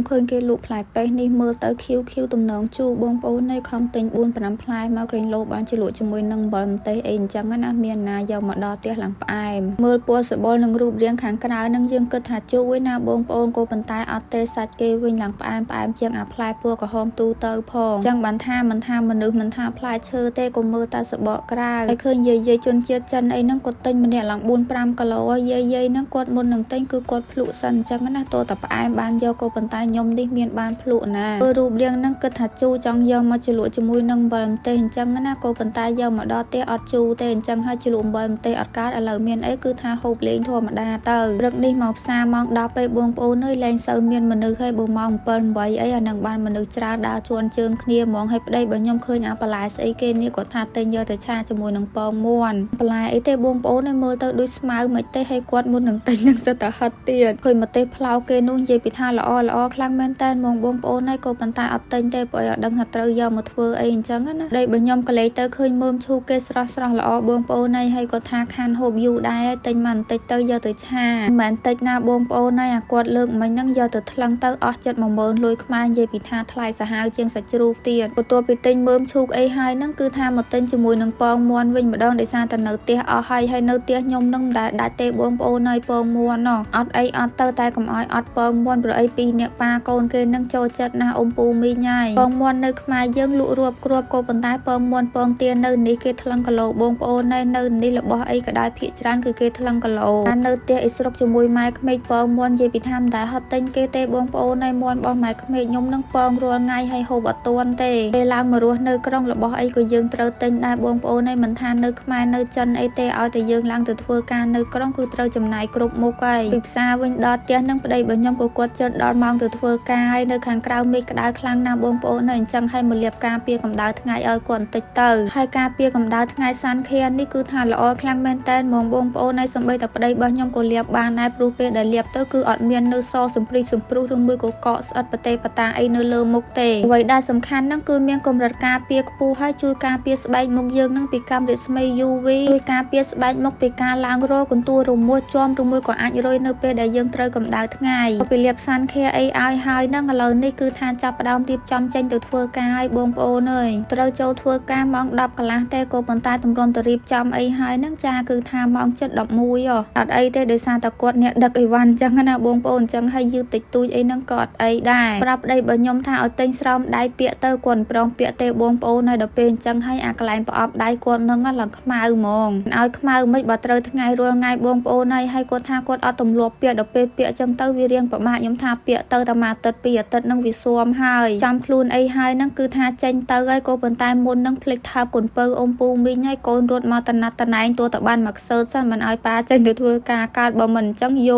ឃើញគេលក់ផ្លែប៉េសនេះមើលទៅខៀវខៀវទំនងជូរបងប្អូននៃខំទិញ4 5ផ្លែមកក្រែងលោបានជាលក់ជាមួយនឹងអំបិលម្ទេសអីអញ្ចឹងណាមានណាយកមកដល់ផ្ទះឡើងផ្អែមមើលពណ៌សម្បុរនិងរូបរាងខាងក្រៅនឹងយើងគិតថាជូរឯណាបងប្អូនក៏ប៉ុន្តែអត់ទេសាច់គេវិញឡើងផ្អែមផ្អែមជាងអាផ្លែពណ៌ក្រហមទូទៅផងអញ្ចឹងបានថាមិនថាមនុស្សមិនថាផ្លែឈើទេក៏មើលតែសបកក្រៅហើយឃើញយាយយាយជនជាតិចិនអីហ្នឹងគាត់ទិញម្នាក់ឡើង4 5គីឡូយាយយាយហ្នឹងគាត់មុននឹងទិញគឺគាត់ភ្លក់សិនអញ្ចឹងណាតតែផ្អែមបានយកក៏ប៉ុន្តែខ្ញុំនេះមានបានភ្លក់ណាមើលរូបរាងហ្នឹងគិតថាជូរចង់យកមកជ្រលក់ជាមួយនឹងអំបិលម្ទេសអញ្ចឹងណាក៏ប៉ុន្តែយកមកដល់ផ្ទះអត់ជូរទេអញ្ចឹងហើយជ្រលក់អំបិលម្ទេសអត់កើតឥឡូវមានអីគឺថាហូបលេងធម្មតាទៅព្រឹកនេះមកផ្សារម៉ោង10ពេលបងប្អូនអើយលែងសូវមានមនុស្សហើយបើម៉ោង7 8អីអានឹងបានមនុស្សច្រើនដើរជួនជើងគ្នាហ្មងហើយប្តីបើខ្ញុំឃើញអាបន្លែស្អីគេនេះគាត់ថាទិញយកទៅឆាជាមួយនឹងពងមាន់បន្លែអីទេបងប្អូនឯងមើលទៅដូចស្មៅមិនទេហើយគាត់មុននឹងទិញនឹងសិតតែហិតទៀតឃើញម្ទេសផ្លោកគេនោះនិយាយពីថាល្អល្អខ្លាំងមែនតើហ្មងបងប្អូនហើយក៏ប៉ុន្តែអត់ទិញទេព្រោះអត់ដឹងថាត្រូវយកមកធ្វើអីអញ្ចឹងណាប្តីបើខ្ញុំក៏លេចទៅឃើញមើមឈូកគេស្រស់ស្រស់ល្អបងប្អូនហើយហើយគាត់ថាខានហូបយូរដែរទិញមកបន្តិចទៅយកទៅឆាមិនមែនតិចណាបងប្អូនហើយអាគាត់លើកមិញហ្នឹងយកទៅថ្លឹងទៅអស់ចិត្ត10000លុយខ្មែរនិយាយពីថាថ្លៃសាហាវជាងសាច់ជ្រូកទៀតបន្ទាប់ពីទិញមើមឈូកអីហើយហ្នឹងគឺថាមកទិញជាមួយនឹងពងមាន់វិញម្ដងដោយសារតែនៅផ្ទះអស់ហើយហើយនៅផ្ទះខ្ញុំនឹងមិនដែលដាច់ទេបងប្អូនហើយពងមាន់ណោះអត់អីអត់ទៅតែកុំឲ្យអត់ពងមាន់ព្រោះអីពីរអ្នកប៉ាកូនគេនឹងចូលចិត្តណាស់អ៊ំពូមីងហើយពងមាន់នៅខ្មែរយើងលក់រាប់គ្រាប់ក៏ប៉ុន្តែពងមាន់ពងទានៅនេះគេថ្លឹងគីឡូបងប្អូនហើយនៅនេះរបស់អីក៏ដោយភាគច្រើនគឺគេថ្លឹងគីឡូអានៅផ្ទះអ៊ីស្រុកជាមួយម៉ែក្មេកពងមាន់និយាយពីថាមិនដែលហត់ទិញគេទេបងប្អូនហើយមាន់របស់ម៉ែក្មេកខ្ញុំនឹងពងរាល់ថ្ងៃហើយហូបអត់ទាន់ទេពេលឡើងមករស់នៅក្រុងរបស់អីក៏យើងត្រូវទិញដែរបងប្អូនហើយមិនថានៅខ្មែរនៅចិនអីទេឲ្យតែយើងឡើងទៅធ្វើការនៅក្រុងគឺត្រូវចំណាយគ្រប់មុខហើយពីផ្សារវិញដល់ផ្ទះនឹងប្តីរបស់ខ្ញុំក៏គាត់ចិត្តដល់ម៉ោងទៅធ្វើការហើយនៅខាងក្រៅមេឃក្តៅខ្លាំងណាស់បងប្អូនហើយអញ្ចឹងឲ្យមកលាបការពារកម្ដៅថ្ងៃឲ្យគាត់បន្តិចទៅហើយការពារកម្ដៅថ្ងៃ sun care នេះគឺថាល្អខ្លាំងមែនតើហ្មងបងប្អូនហើយសំបីតែប្តីរបស់ខ្ញុំក៏លាបបានដែរព្រោះពេលដែលលាបទៅគឺអត់មាននៅសសំព្រីសំព្រុសឬមួយក៏កកស្អិតប្រទេបតាអីនៅលើមុខទេអ្វីដែលសំខាន់ហ្នឹងគឺមានកម្រិតការពារខ្ពស់ហើយជួយការពារស្បែកមុខយើងនឹងពីកាំរស្មី UV ជួយការពារស្បែកមុខពីការឡើងរកន្ទួលរមួសជាំឬមួយក៏អាចរុយនៅពេលដែលយើងត្រូវកម្ដៅថ្ងៃពីលាប sun care អីឲ្យហើយហ្នឹងឥឡូវនេះគឺថាចាប់ផ្ដើមរៀបចំចេញទៅធ្វើការឲ្យបងប្អូនអើយត្រូវចូលធ្វើការម៉ោង10កន្លះទេក៏ប៉ុន្តែទម្រាំទៅរៀបចំអីហើយហ្នឹងចាគឺថាម៉ោង7:11ហ៎អត់អីទេដោយសារតែគាត់អ្នកដឹកអីវ៉ាន់អញ្ចឹងណាបងប្អូនអញ្ចឹងហើយយឺតតិចតួចអីហ្នឹងក៏អត់អីដែរប្រាប់ប្តីបើខ្ញុំថាឲ្យទិញស្រោមដៃពាក់ទៅគាត់មិនព្រមពាក់ទេបងប្អូនហើយដល់ពេលអញ្ចឹងហើយអាកន្លែងប្រអប់ដៃគាត់នឹងឡើងខ្មៅហ្មងឲ្យខ្មៅមិនបើត្រូវថ្ងៃរាល់ថ្ងៃបងប្អូនហើយហើយគាត់ថាគាត់អត់ទម្លាប់ពាក់ដល់ពេលពាក់អញ្ចឹងទៅវារៀងពិបាកខ្ញុំថាពាក់ទៅតែមួយអាទិត្យពីរអាទិត្យនឹងវាស៊ាំហើយចាំខ្លួនអីហើយនឹងគឺថាចេញទៅហើយក៏ប៉ុន្តែមុននឹងភ្លេចថើបកូនពៅអ៊ំពូមីងហើយកូនរត់មកតណាត់តណែងទួតបានមកខ្សើតសិនមិនឲ្យប៉ាចេញទៅធ្វើការកើតបើមិនអញ្ចឹងយោ